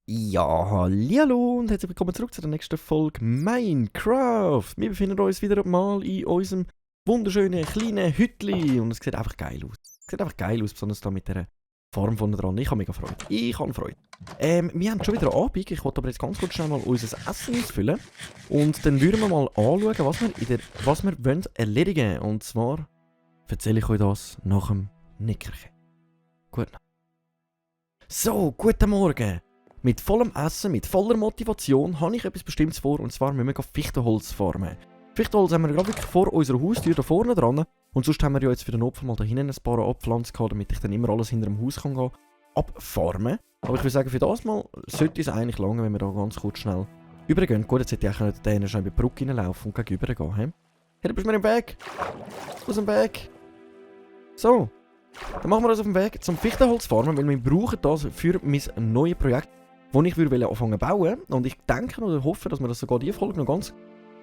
Ja, hallihallo und herzlich willkommen zurück zu der nächsten Folge Minecraft. Wir befinden uns wieder mal in unserem wunderschönen kleinen Hütli und es sieht einfach geil aus. Es sieht einfach geil aus, besonders da mit dieser Farm von dran. Ich habe mega Freude. Wir haben schon wieder Abend. Ich wollte aber jetzt ganz kurz schnell mal unser Essen ausfüllen und dann würden wir mal anschauen, was wir wollen erledigen. Und zwar erzähle ich euch das nach dem Nickerchen. Gut. So, guten Morgen. Mit vollem Essen, mit voller Motivation habe ich etwas Bestimmtes vor, und zwar müssen wir Fichtenholz farmen. Fichtenholz haben wir gerade wirklich vor unserer Haustür da vorne dran, und sonst haben wir ja jetzt für den Notfall mal da hinten ein paar abgepflanzt, damit ich dann immer alles hinter dem Haus kann gehen, abfarmen. Aber ich würde sagen, für das Mal sollte es eigentlich lange, wenn wir da ganz kurz schnell übergehen. Gut, jetzt hätte ich eigentlich da schnell über die Brücke reinlaufen und gegenüber gehen. Hey, du bist mir im Weg! Aus dem Weg! So, dann machen wir das auf dem Weg zum Fichtenholz farmen, weil wir brauchen das für mein neues Projekt, das ich anfangen zu bauen. Und ich denke oder hoffe, dass wir das sogar diese Folge noch ganz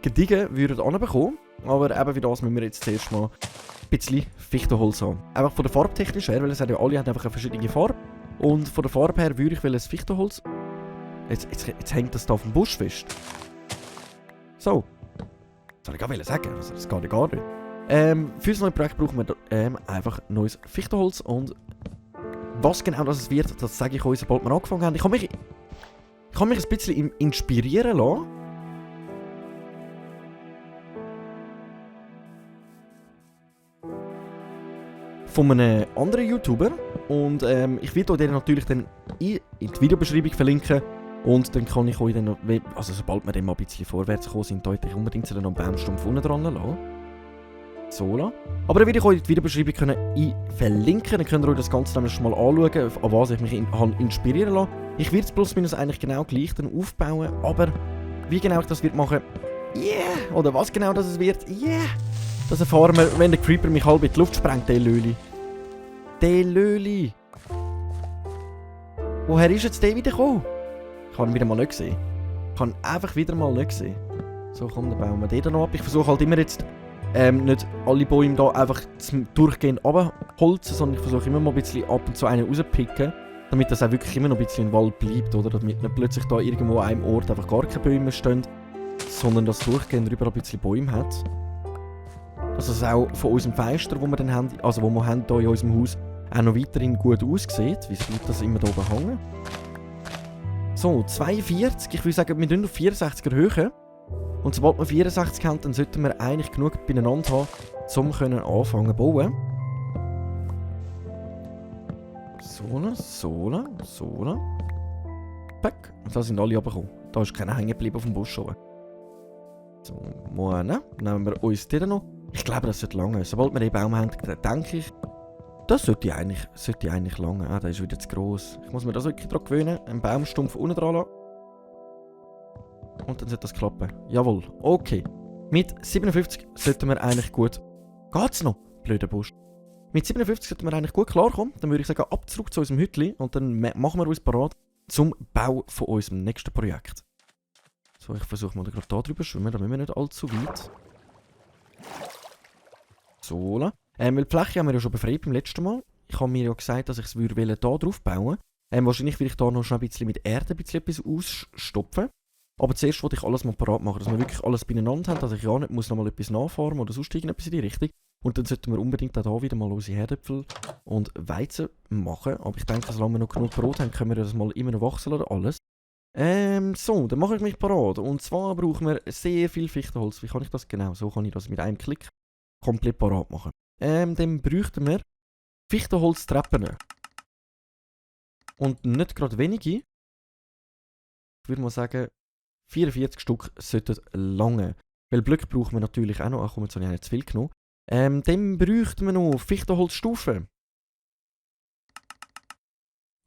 gediegen anbekommen. Aber eben für das müssen wir jetzt zuerst mal ein bisschen Fichtenholz haben. Einfach von der Farbtechnisch her, weil es ja alle haben einfach eine verschiedene Farbe. Und von der Farbe her würde ich das Fichtenholz... Jetzt hängt das da auf dem Busch fest. So. Das soll ich gar sagen, also das geht ja gar nicht. Für das neue Projekt brauchen wir einfach neues Fichtenholz. Und was genau das wird, das sage ich euch, sobald wir angefangen haben. Ich kann mich ein bisschen inspirieren lassen. Von einem anderen YouTuber. Und ich werde euch natürlich dann in die Videobeschreibung verlinken. Und dann kann ich euch dann, also sobald wir dann mal ein bisschen vorwärts gekommen sind, euch unbedingt noch einen Baumstumpf unten dran lassen. So lassen. Aber dann werde ich euch die Videobeschreibung verlinken. Dann könnt ihr euch das Ganze dann schon mal anschauen, an was ich mich inspirieren lasse. Ich werde es plus minus eigentlich genau gleich dann aufbauen. Aber wie genau ich das machen oder was genau das wird, das erfahren wir, wenn der Creeper mich halb in die Luft sprengt, der Löli. Der Löli. Woher ist jetzt der wieder gekommen? Ich habe ihn wieder mal nicht gesehen. Ich habe ihn einfach wieder mal nicht gesehen. So, komm, dann bauen wir den noch ab. Ich versuche halt immer jetzt nicht alle Bäume da einfach durchgehend abholzen, sondern ich versuche immer mal ein bisschen ab und zu einen rauspicken, damit das auch wirklich immer noch ein bisschen im Wald bleibt, oder? Damit nicht plötzlich da irgendwo an einem Ort einfach gar keine Bäume stehen, sondern dass durchgehend überall ein bisschen Bäume hat. Dass es auch von unserem Fenster, wo wir dann haben, also wo wir haben hier in unserem Haus, auch noch weiterhin gut aussieht. Wie bleibt das immer da oben hängen? So, 42. Ich würde sagen, wir tun auf 64 erhöhen. Und sobald wir 64 haben, dann sollten wir eigentlich genug beieinander haben, um anfangen zu bauen. So. Pack. Und da sind alle runtergekommen. Da ist keiner hängen geblieben auf dem Busch oben. So, dann nehmen wir uns den noch. Ich glaube, das sollte lange. Sobald wir den Baum haben, denke ich, das sollte eigentlich lange. Ah, der ist wieder zu gross. Ich muss mir das wirklich daran gewöhnen. Einen Baumstumpf unten dran lassen. Und dann sollte das klappen. Jawohl, okay. Mit 57 sollten wir eigentlich gut... Geht's noch? Blöder Busch. Mit 57 sollten wir eigentlich gut klarkommen. Dann würde ich sagen, ab zurück zu unserem Hütli. Und dann machen wir uns bereit zum Bau von unserem nächsten Projekt. So, ich versuche mal gerade da drüber zu schwimmen, damit wir nicht allzu weit. So. Weil die Fläche haben wir ja schon befreit beim letzten Mal. Ich habe mir ja gesagt, dass ich es hier drauf bauen würde. Wahrscheinlich will ich da noch schnell ein bisschen mit Erde etwas ausstopfen. Aber zuerst wollte ich alles mal parat machen, dass wir wirklich alles beieinander haben, dass ich ja nicht muss noch mal etwas nachfahren oder sonst irgendetwas in die Richtung. Und dann sollten wir unbedingt auch hier wieder mal unsere Herdöpfel und Weizen machen. Aber ich denke, solange wir noch genug Brot haben, können wir das mal immer noch wachsen oder alles. So, dann mache ich mich parat. Und zwar brauchen wir sehr viel Fichtenholz. Wie kann ich das genau? So kann ich das mit einem Klick komplett parat machen. Dann bräuchten wir Fichtenholztreppen. Und nicht gerade wenige. Ich würde mal sagen, 44 Stück sollten lange. Weil Blöcke brauchen wir natürlich auch noch. Ach komm, jetzt habe ich nicht zu viel genommen. Dann bräuchten wir noch Fichtenholzstufen.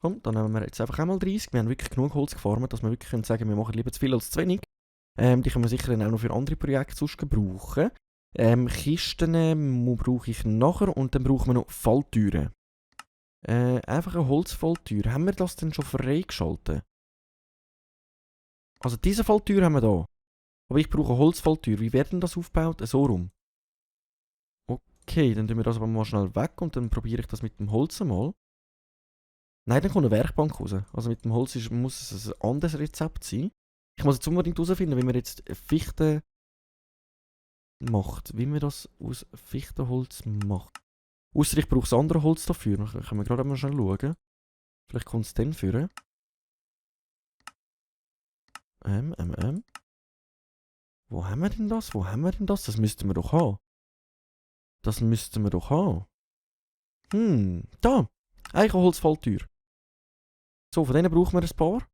Komm, dann nehmen wir jetzt einfach einmal 30. Wir haben wirklich genug Holz gefarmt, dass wir wirklich sagen können, wir machen lieber zu viel als zu wenig. Die können wir sicher dann auch noch für andere Projekte sonst brauchen. Kisten brauche ich nachher und dann brauchen wir noch Falltüren. Einfach eine Holzfalltür. Haben wir das denn schon freigeschaltet? Also diese Falltür haben wir da. Aber ich brauche eine Holzfalltür. Wie wird denn das aufgebaut? So rum. Okay, dann tun wir das aber mal schnell weg und dann probiere ich das mit dem Holz mal. Nein, dann kommt eine Werkbank raus. Also mit dem Holz muss es ein anderes Rezept sein. Ich muss jetzt unbedingt herausfinden, wie man jetzt Fichte macht. Wie man das aus Fichtenholz macht. Ausser ich brauche das andere Holz dafür. Dann können wir gerade mal schnell schauen. Vielleicht kommt es dann führen. Wo haben wir denn das? Wo haben wir denn das? Das müssten wir doch haben. Das müssten wir doch haben. Da. Eichenholzfalltür. So, von denen brauchen wir ein paar.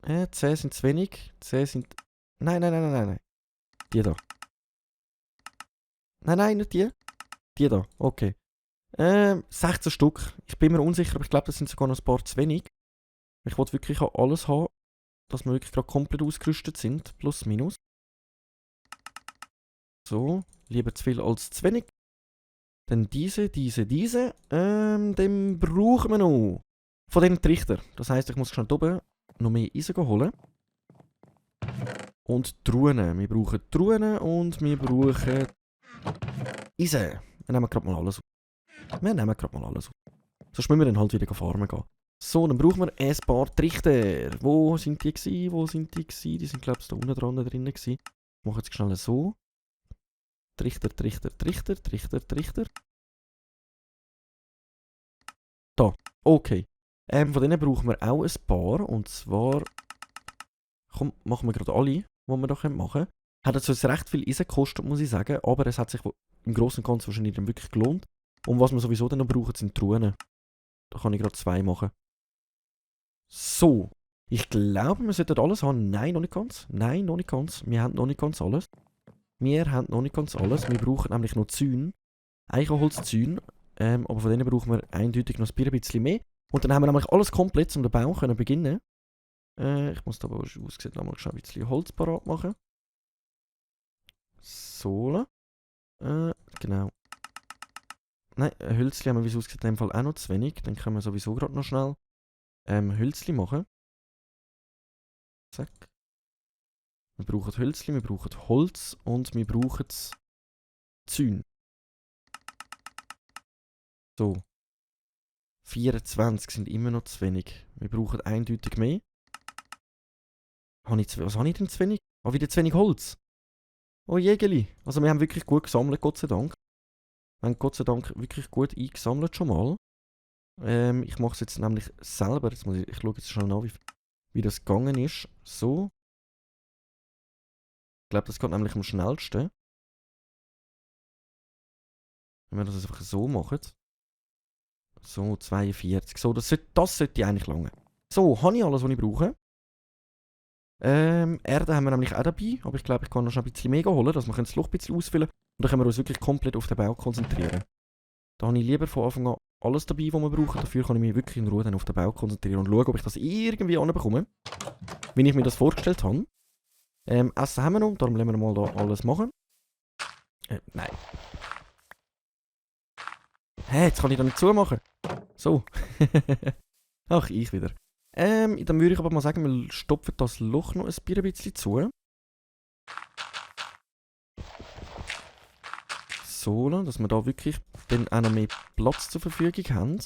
10 sind zu wenig. 10 sind... Nein. Die da. Nein, nicht die. Die da, okay. 16 Stück. Ich bin mir unsicher, aber ich glaube, das sind sogar noch ein paar zu wenig. Ich wollte wirklich auch alles haben, dass wir wirklich gerade komplett ausgerüstet sind. Plus, minus. So, lieber zu viel als zu wenig. Dann diese. Dann brauchen wir noch von diesen Trichter. Das heisst, ich muss schnell oben noch mehr Eisen holen. Und Truhen. Wir brauchen Truhen und wir brauchen Eisen. Wir nehmen gerade mal alles auf. Sonst müssen wir dann halt wieder farmen gehen. So, dann brauchen wir ein paar Trichter. Wo sind die gewesen? Die sind, glaube ich, da unten dran drin gewesen. Ich mache jetzt schnell so. Trichter. Da, okay. Von denen brauchen wir auch ein paar. Und zwar... Komm, machen wir gerade alle, die wir da machen können. Hat jetzt recht viel Eisen gekostet, muss ich sagen. Aber es hat sich im Großen und Ganzen wahrscheinlich dann wirklich gelohnt. Und was wir sowieso dann noch brauchen, sind Truhen. Da kann ich gerade 2 machen. So. Ich glaube, wir sollten alles haben. Nein, noch nicht ganz. Wir haben noch nicht ganz alles. Wir brauchen nämlich noch Zäune. Eichenholzzäune. Aber von denen brauchen wir eindeutig noch ein bisschen mehr. Und dann haben wir nämlich alles komplett, um den Bau zu beginnen. Ich muss da aber aussehen, nochmal schnell ein bisschen Holz parat machen. So. Genau. Nein, Hölzli haben wir, wie es aussieht, in dem Fall auch noch zu wenig. Dann können wir sowieso gerade noch schnell Hölzli machen. Zack. Wir brauchen Hölzli, wir brauchen Holz und wir brauchen Zäune. So. 24 sind immer noch zu wenig. Wir brauchen eindeutig mehr. Was habe ich denn zu wenig? Wieder zu wenig Holz. Oh Jägeli. Also wir haben wirklich gut gesammelt, Gott sei Dank. Wir haben Gott sei Dank wirklich gut eingesammelt schon mal. Ich mache es jetzt nämlich selber. Jetzt muss ich schaue jetzt schnell nach, wie das gegangen ist. So. Ich glaube, das geht nämlich am schnellsten. Wenn wir das einfach so machen. So, 42. So, das sollte eigentlich lange. So, habe ich alles, was ich brauche. Erde haben wir nämlich auch dabei. Aber ich glaube, ich kann noch ein bisschen mehr holen, dass wir das Loch ein bisschen ausfüllen können. Und dann können wir uns wirklich komplett auf den Bau konzentrieren. Da habe ich lieber von Anfang an alles dabei, was wir brauchen. Dafür kann ich mich wirklich in Ruhe dann auf den Bau konzentrieren und schauen, ob ich das irgendwie anbekomme. Wie ich mir das vorgestellt habe. Essen haben wir noch, darum lassen wir mal da alles machen. Nein. Hä, jetzt kann ich da nicht zumachen. So. Ach, ich wieder. Dann würde ich aber mal sagen, wir stopfen das Loch noch ein bisschen zu. So, dass wir da wirklich dann auch noch mehr Platz zur Verfügung haben.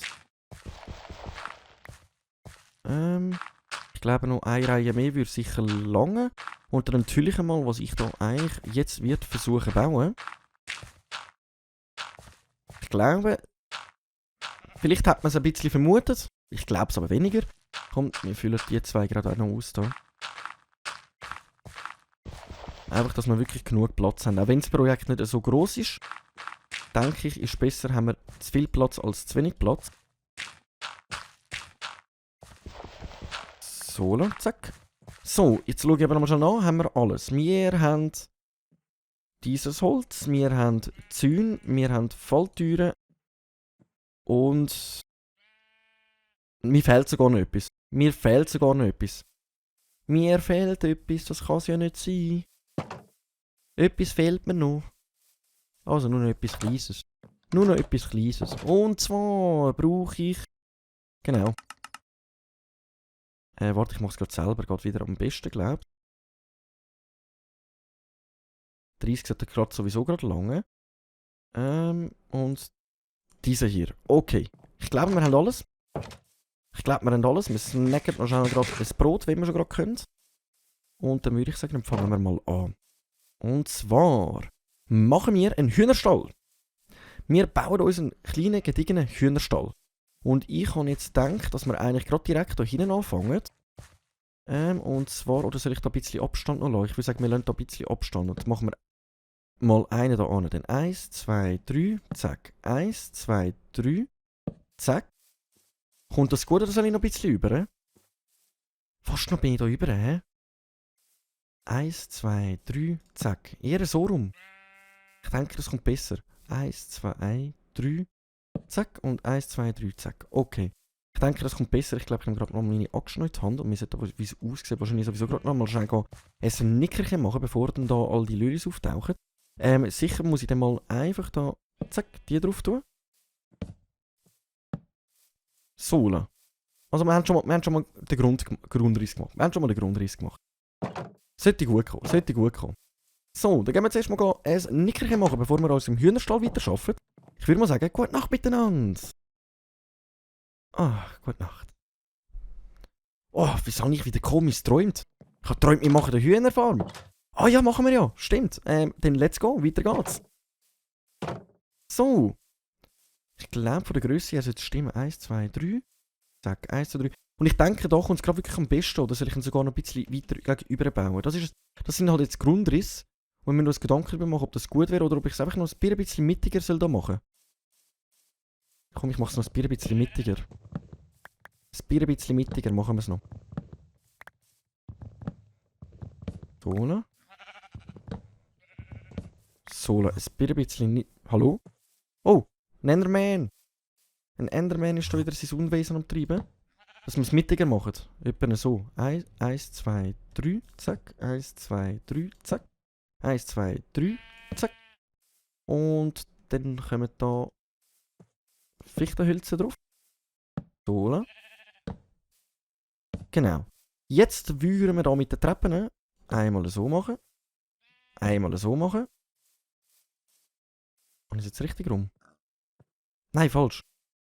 Ich glaube, noch eine Reihe mehr würde sicher lange. Und dann natürlich einmal, was ich da eigentlich jetzt wird versuchen bauen. Ich glaube, vielleicht hat man es ein bisschen vermutet. Ich glaube es aber weniger. Komm, wir füllen die 2 gerade auch noch aus da. Einfach, dass wir wirklich genug Platz haben. Auch wenn das Projekt nicht so groß ist, denke ich, ist besser, haben wir zu viel Platz als zu wenig Platz. So, zack. So, jetzt schaue ich aber nochmal schon an, haben wir alles. Wir haben dieses Holz, wir haben Zäune, wir haben Falltüren und mir fehlt sogar noch etwas. Mir fehlt etwas, das kann es ja nicht sein. Etwas fehlt mir noch. Also nur noch etwas Kleines. Und zwar brauche ich... Genau. Warte, ich mache es gerade selber. Geht wieder am besten, glaube ich. 30 sollte gerade sowieso gerade lange. Und diese hier. Okay. Ich glaube, wir haben alles. Wir snacken noch schnell gerade ein Brot, wenn wir schon gerade können. Und dann würde ich sagen, dann fangen wir mal an. Und zwar machen wir einen Hühnerstall. Wir bauen uns einen kleinen, gediegenen Hühnerstall. Und ich habe jetzt gedacht, dass wir eigentlich gerade direkt hier hinten anfangen. Und zwar, oder soll ich da ein bisschen Abstand noch lassen? Ich würde sagen, wir lassen da ein bisschen Abstand. Und dann machen wir mal einen da an. Dann 1, 2, 3, zack. 1, 2, 3, zack. Kommt das gut oder soll ich noch ein bisschen über? Fast noch bin ich da über, hä? 1, 2, 3, zack. Eher so rum. Ich denke, das kommt besser. 1, 2, 3, zack. Und 1, 2, 3, zack. Okay. Ich denke, das kommt besser. Ich glaube, ich nehme gerade noch meine Axt in die Hand. Und wir sollten aber, wie es aussieht, wahrscheinlich sowieso gerade noch mal schnell ein Nickerchen machen, bevor dann da all die Lüris auftauchen. Sicher muss ich dann mal einfach da, zack, die drauf tun. Sohle. Also wir haben schon mal den Grundriss gemacht. Sollte gut kommen. So, dann gehen wir zuerst mal ein Nickerchen machen, bevor wir uns im Hühnerstall weiterarbeiten. Ich würde mal sagen, gute Nacht miteinander. Gute Nacht. Oh, wieso habe ich wieder komisch geträumt? Ich habe geträumt, wir machen eine Hühnerfarm. Ja, machen wir ja. Stimmt. Dann let's go, weiter geht's. So. Ich glaube, von der Größe her sollte es stimmen. 1, 2, 3. Zack, 1, 2, 3. Und ich denke, da kommt es gerade wirklich am besten. Oder soll ich ihn sogar noch ein bisschen weiter gegenüber bauen? Das sind halt jetzt Grundrisse. Und wir müssen uns Gedanken darüber machen, ob das gut wäre oder ob ich es einfach noch ein bisschen mittiger soll da machen. Komm, ich mache es noch ein bisschen mittiger. Ein bisschen mittiger machen wir es noch. So, ein bisschen... Hallo? Oh, ein Enderman! Ein Enderman ist da wieder sein Unwesen am Treiben. Dass wir es mittiger machen. Etwa so. 1, 2, 3, zack. 1, 2, 3, zack. 1, 2, 3, zack. Und dann kommen da Fichtenhölzer drauf. So. Genau. Jetzt würden wir da mit den Treppen einmal so machen. Einmal so machen. Und ist jetzt richtig rum? Nein, falsch.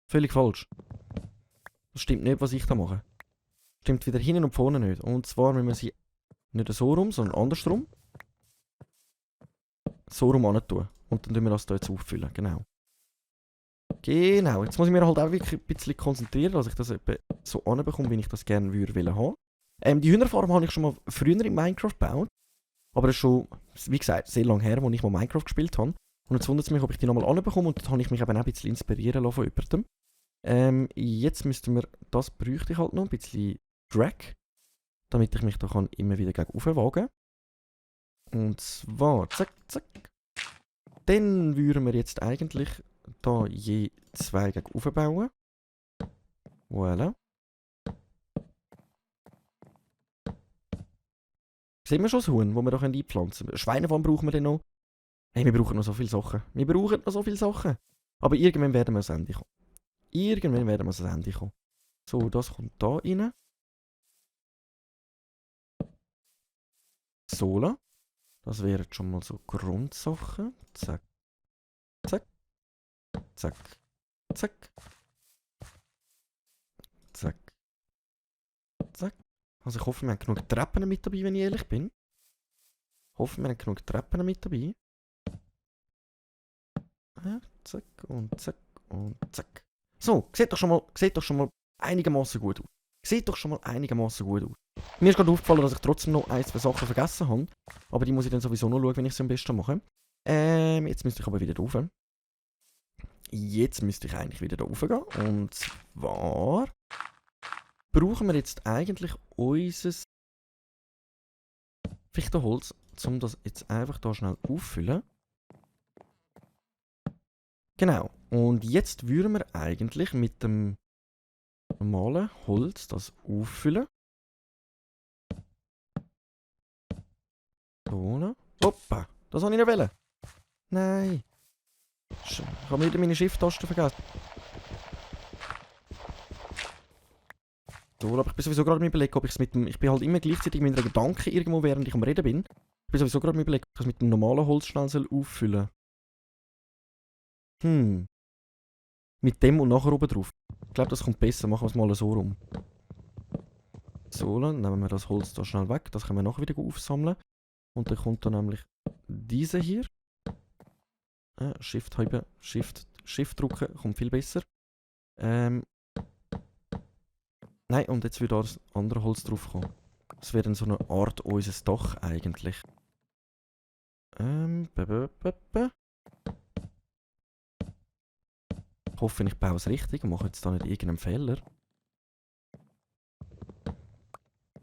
Völlig falsch. Das stimmt nicht, was ich da mache. Stimmt wieder hinten und vorne nicht. Und zwar müssen wir sie nicht so rum, sondern andersrum. So rum tun. Und dann tun wir das hier jetzt auffüllen. Genau. Genau. Jetzt muss ich mir halt auch wirklich ein bisschen konzentrieren, dass ich das so anbekomme, wie ich das gerne würde haben. Die Hühnerfarm habe ich schon mal früher in Minecraft gebaut. Aber das ist schon, wie gesagt, sehr lange her, als ich mal Minecraft gespielt habe. Und jetzt wundert es mich, ob ich die nochmal anbekomme. Und dann habe ich mich eben auch ein bisschen inspirieren lassen von jemandem. Jetzt müssten wir, das bräuchte ich halt noch, ein bisschen Drag. Damit ich mich da kann immer wieder gegen wagen. Und zwar, zack, zack. Dann würden wir jetzt eigentlich da je 2 gegen bauen. Voilà. Sehen wir schon das Huhn, das wir da einpflanzen können? Schweinefarm brauchen wir dann noch. Hey, wir brauchen noch so viele Sachen. Aber irgendwann werden wir ans Ende kommen. So, das kommt da rein. Sola. Das wären schon mal so Grundsachen. Zack. Zack. Zack. Zack. Zack. Zack. Also ich hoffe, wir haben genug Treppen mit dabei, wenn ich ehrlich bin. Zack und zack und zack. So, sieht doch schon mal einigermaßen gut aus. Mir ist gerade aufgefallen, dass ich trotzdem noch 1, 2 Sachen vergessen habe. Aber die muss ich dann sowieso noch schauen, wenn ich sie am besten mache. Jetzt müsste ich aber wieder rauf. Jetzt müsste ich eigentlich wieder da raufgehen. Und zwar brauchen wir jetzt eigentlich unser Fichtenholz, um das jetzt einfach da schnell auffüllen. Genau. Und jetzt würden wir eigentlich mit dem normalen Holz das auffüllen. So. Hoppa. Das habe ich nicht wollen. Nein. Ich habe wieder meine Shift-Taste vergessen. So, aber ich bin sowieso gerade am Überlegen, ob ich es mit dem... Ich bin halt immer gleichzeitig mit einer Gedanke irgendwo, während ich am Reden bin. Ich bin sowieso gerade am Überlegen, ob ich es mit dem normalen Holz schnell auffüllen soll. Mit dem und nachher oben drauf. Ich glaube, das kommt besser. Machen wir es mal so rum. So, dann nehmen wir das Holz da schnell weg. Das können wir nachher wieder aufsammeln. Und dann kommt da nämlich diese hier. Shift halten, Shift drücken, kommt viel besser. Nein, und jetzt wird da das andere Holz drauf kommen. Das wäre dann so eine Art unseres Dach eigentlich. Ich hoffe, ich baue es richtig und mache jetzt da nicht irgendeinen Fehler.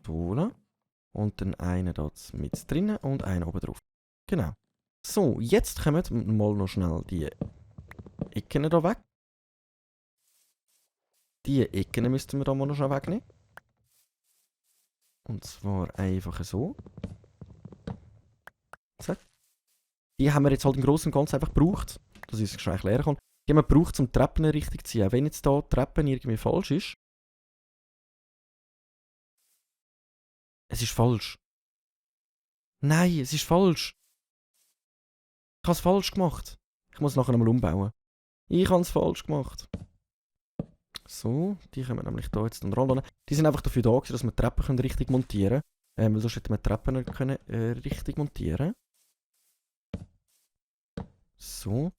So. Und dann einen da mit drinnen und einen oben drauf. Genau. So, jetzt kommen wir mal noch schnell die Ecken da weg. Die Ecken müssten wir da mal noch schnell wegnehmen. Und zwar einfach so. Zack. Die haben wir jetzt halt im Großen und Ganzen einfach gebraucht, dass ich es schnell erklären kann. Die haben wir gebraucht, um die Treppen richtig zu ziehen. Wenn jetzt da die Treppen irgendwie falsch ist. Es ist falsch. Nein, es ist falsch. Ich habe es falsch gemacht. Ich muss es nachher nochmal umbauen. Ich habe es falsch gemacht. So, die können wir nämlich da jetzt dann ran. Die sind einfach dafür da, dass wir die Treppen richtig montieren können. Weil sonst hätten wir die Treppen nicht können, richtig montieren. So.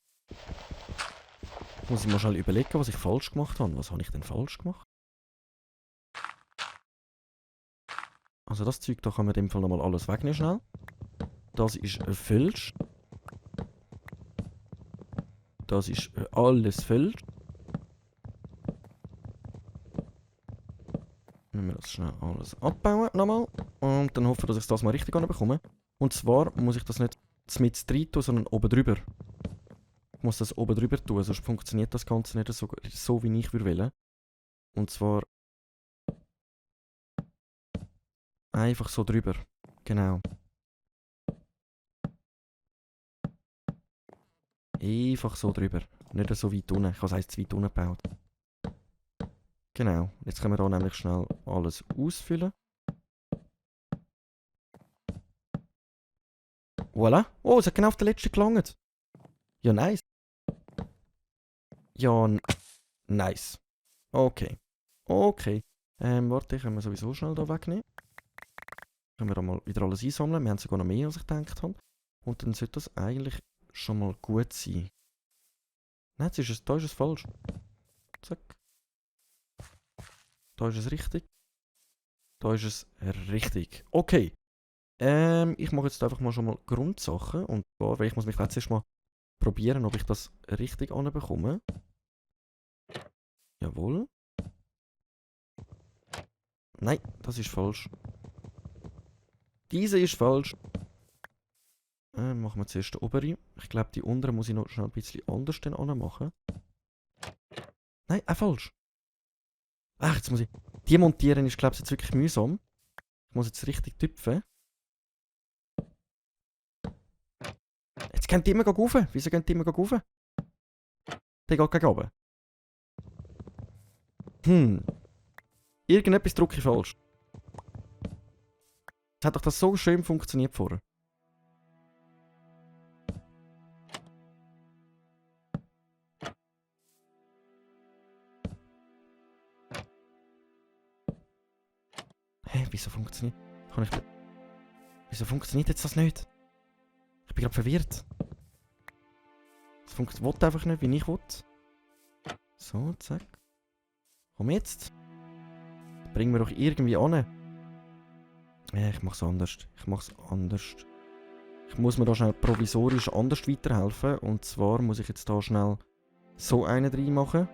Muss ich mal schnell überlegen, was ich falsch gemacht habe. Was habe ich denn falsch gemacht? Also das Zeug, da können wir in dem Fall nochmal alles wegnehmen schnell. Das ist falsch. Das ist alles falsch. Nehmen wir das schnell alles abbauen nochmal. Und dann hoffe ich, dass ich das mal richtig bekomme. Und zwar muss ich das nicht mit rein tun, sondern oben drüber. Ich muss das oben drüber tun, sonst funktioniert das Ganze nicht so wie ich will. Und zwar einfach so drüber. Genau. Einfach so drüber. Nicht so weit unten. Ich habe es zu weit unten gebaut. Genau. Jetzt können wir hier nämlich schnell alles ausfüllen. Voilà. Oh, es hat genau auf den letzten gelangt. Ja, nice. Ja, nice. Okay. Okay. Warte, können wir sowieso schnell hier wegnehmen. Können wir da mal wieder alles einsammeln. Wir haben sogar noch mehr, als ich gedacht habe. Und dann sollte das eigentlich schon mal gut sein. Nein, da ist es falsch. Zack. Da ist es richtig. Da ist es richtig. Okay. Ich mache jetzt einfach mal schon mal Grundsachen. Und zwar, weil ich muss mich jetzt erst mal probieren, ob ich das richtig anbekomme. Jawohl. Nein, das ist falsch. Diese ist falsch. Machen wir zuerst die obere. Ich glaube, die untere muss ich noch schnell ein bisschen anders machen. Nein, falsch. Ach, jetzt muss ich... Die montieren ist, glaube ich, jetzt wirklich mühsam. Ich muss jetzt richtig tüpfen. Jetzt gehen die immer rauf. Wieso gehen die immer rauf? Der geht gegen oben. Irgendetwas drücke ich falsch. Jetzt hat doch das so schön funktioniert vorher. Hä, wieso funktioniert... Wieso funktioniert jetzt das nicht? Ich bin gerade verwirrt. Es funktioniert einfach nicht, wie ich will. So, zack. Komm jetzt. Bring mir doch irgendwie an. Ich mach's anders. Ich muss mir da schnell provisorisch anders weiterhelfen. Und zwar muss ich jetzt da schnell so einen reinmachen.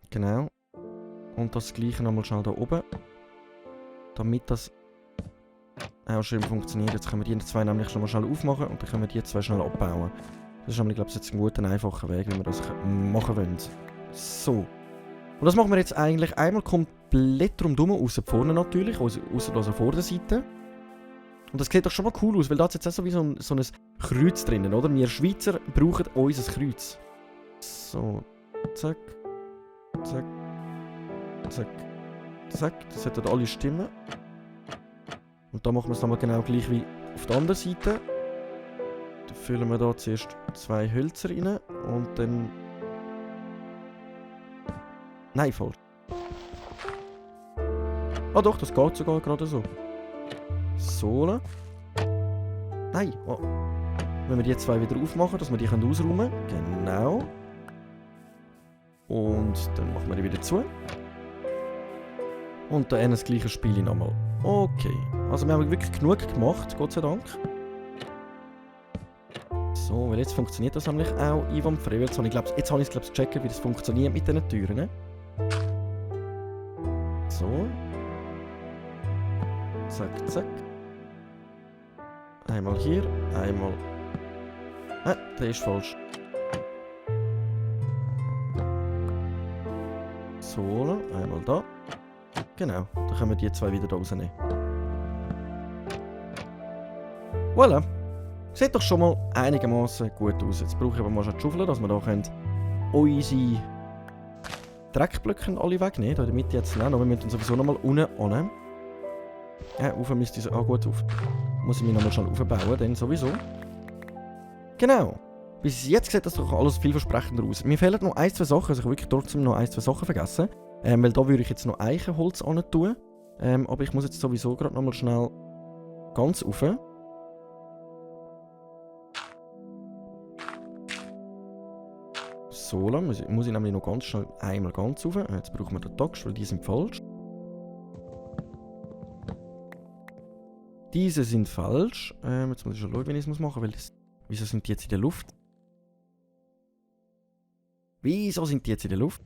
Genau. Und das gleiche nochmal schnell da oben. Damit das auch schön funktioniert. Jetzt können wir die zwei nämlich schon mal schnell aufmachen und dann können wir die zwei schnell abbauen. Das ist nämlich, glaube ich, jetzt ein guter, einfacher Weg, wie wir das machen wollen. So. Und das machen wir jetzt eigentlich einmal komplett rundum, außer vorne natürlich, außer also vor der Seite. Und das sieht doch schon mal cool aus, weil da ist jetzt auch so wie so ein Kreuz drinnen, oder? Wir Schweizer brauchen unser Kreuz. So, zack. Zack. Zack. Zack. Das sollten alle stimmen. Und dann machen wir es nochmal genau gleich wie auf der anderen Seite. Dann füllen wir da zuerst 2 Hölzer rein und dann... Nein, falsch. Ah doch, das geht sogar gerade so. So. Nein. Oh. Wenn wir die 2 wieder aufmachen, dass wir die ausräumen können. Genau. Und dann machen wir die wieder zu. Und dann das gleiche Spiel nochmal. Okay. Also wir haben wirklich genug gemacht, Gott sei Dank. So, weil jetzt funktioniert das nämlich auch einwandfrei. Jetzt habe ich es gecheckt, wie das funktioniert mit diesen Türen. Ne? So. Zack, zack. Einmal hier, einmal... der ist falsch. So, einmal da. Genau, dann können wir die 2 wieder rausnehmen. Voilà. Sieht doch schon mal einigermaßen gut aus. Jetzt brauche ich aber mal schon die Schaufel, dass wir da unsere Dreckblöcke alle wegnehmen. Da in der Mitte jetzt nicht, aber wir müssen sowieso nochmal unten annehmen. Ja, rauf müsste ich... Ah, gut, auf. Muss ich mich nochmal schnell aufbauen, dann sowieso. Genau. Bis jetzt sieht das doch alles vielversprechender aus. Mir fehlen noch 1, 2 Sachen. Also ich habe wirklich trotzdem noch 1, 2 Sachen vergessen. Weil da würde ich jetzt noch Eichenholz an tun. Aber ich muss jetzt sowieso gerade nochmal schnell ganz rauf. So, muss ich nämlich noch ganz schnell einmal ganz rauf. Jetzt brauchen wir den Tachs, weil die sind falsch. Diese sind falsch. Jetzt muss ich schon schauen, wie ich es machen muss, weil das... Wieso sind die jetzt in der Luft? Wieso sind die jetzt in der Luft?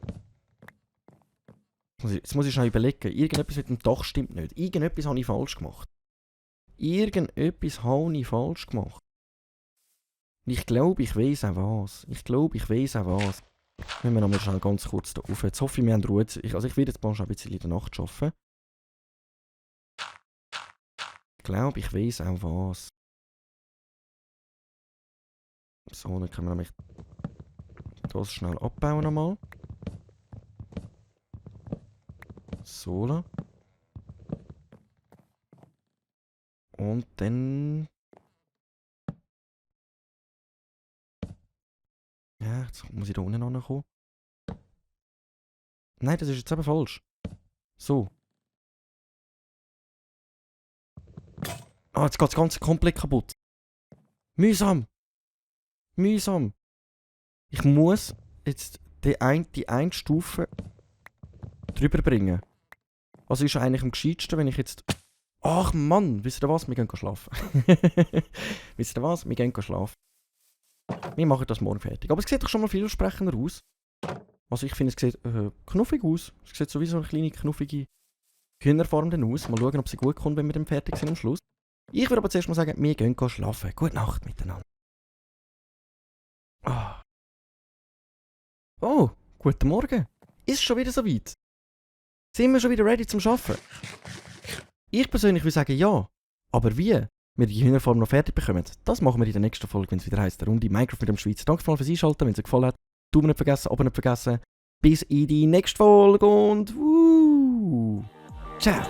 Jetzt muss ich schnell überlegen. Irgendetwas mit dem Dach stimmt nicht. Irgendetwas habe ich falsch gemacht. Irgendetwas habe ich falsch gemacht. Ich glaube, ich weiss auch was. Wenn wir nochmal schnell ganz kurz da rauf. Jetzt hoffe ich, wir haben Ruhe. Ich werde jetzt mal schon ein bisschen in der Nacht arbeiten. Ich glaube, ich weiss auch was. So, dann können wir nämlich das schnell abbauen nochmal. So. Und dann... Ja, jetzt muss ich da unten ankommen. Nein, das ist jetzt eben falsch. So. Ah, jetzt geht das Ganze komplett kaputt. Mühsam. Ich muss jetzt die eine Stufe drüber bringen. Also ist eigentlich am gescheitsten, wenn ich jetzt... Ach Mann, wisst ihr was? Wir gehen schlafen. Wisst ihr was? Wir gehen schlafen. Wir machen das morgen fertig. Aber es sieht doch schon mal vielversprechender aus. Also ich finde, es sieht knuffig aus. Es sieht sowieso eine kleine, knuffige Hühnerform dann aus. Mal schauen, ob sie gut kommt, wenn wir dann fertig sind am Schluss. Ich würde aber zuerst mal sagen, wir gehen schlafen. Gute Nacht miteinander. Oh, guten Morgen. Ist es schon wieder so weit? Sind wir schon wieder ready zum Arbeiten? Ich persönlich würde sagen ja. Aber wie wir die Hühnerform noch fertig bekommen, das machen wir in der nächsten Folge, wenn es wieder heisst, der Runde Minecraft mit dem Schweizer. Danke fürs Einschalten, wenn es euch gefallen hat. Daumen nicht vergessen, Abo nicht vergessen. Bis in die nächste Folge und ciao.